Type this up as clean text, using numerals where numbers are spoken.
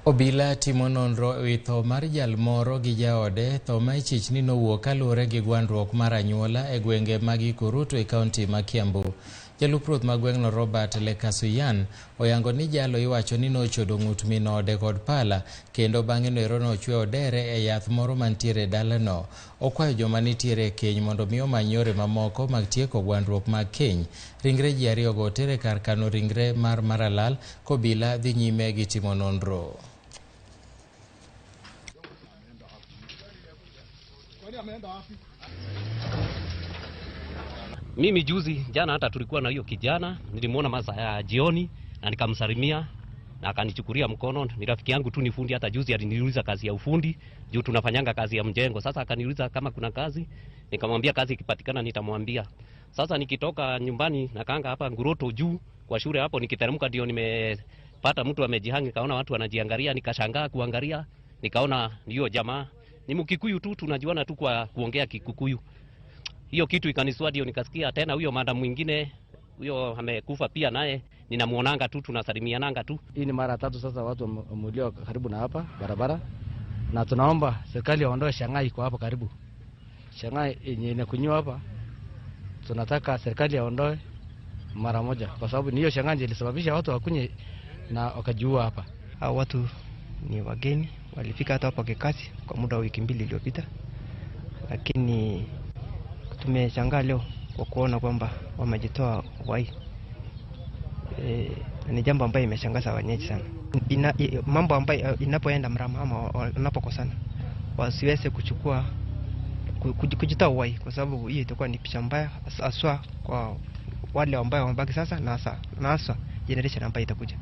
Obila timo nonro ewi tho mar jal moro gi jaode. Tho ma ichich ni nowuok kaluwore gi gwandruok mar anyuola e gwenge mag Ikurutu e kaunti ma Kiambu. Jalup ruoth ma gweng'no Robert Lekasuyan oyango ni jalo iwacho ni nochodo ng'ut min ode kod pala kendo bang'e noero nochwe odere e yath moro mantiere e dalano. Okwayo joma nitiere e keny mondo mi omany yore mamoko mag tieko gwandruok mag keny. Ringre ji ariyogo oter e kar kano ringre mar Maralal kobila dhi nyime gi timo nonro. Mimi juzi jana hata tulikuwa na hiyo kijana, nilimuona masaa ya jioni na nikamsalimia na akanichukulia mkono. Ni rafiki yangu tu, ni fundi. Hata juzi aliniuliza kazi ya ufundi juu tunafanyanga kazi ya mjengo. Sasa akaniuliza kama kuna kazi, nikamwambia kazi ikipatikana nitamwambia. Sasa nikitoka nyumbani nakaanga hapa Nguruto juu kwa shule hapo, nikiteremka ndio nimepata mtu amejihangi, kaona watu wanajiangalia, nikashangaa kuangalia, nikaona hiyo jamaa ni Mkikuyu tu, tunajuana tu kwa kuongea Kikuyu. Hiyo kitu ikanisua, ndio nikasikia tena huyo madam mwingine huyo amekufa pia, naye ninamuonanga tu, tunasalimiananga tu. Hii ni mara tatu sasa watu wameuliwa karibu na hapa barabara, na tunaomba serikali waondoe Shanghai kwa hapo karibu. Shanghai yenye inakunywa hapa, tunataka serikali aondoe mara moja, kwa sababu ni hiyo Shanghai ilisababisha watu wakunye na wakajiua hapa. Hao watu ni wageni, walifika hata hapa kikazi kwa muda wa wiki mbili iliyopita, lakini tumeshangaa leo kwa kuona kwamba wamejitoa uhai. Ni jambo ambayo imeshangaza wenyeji sana. Mambo ambayo inapoenda mrama ama wanapokosana wasiweze kuchukua kujitoa uhai, kwa sababu hiyo itakuwa ni picha mbaya haswa kwa wale ambao wamebaki sasa na hasa generation ambayo itakuja.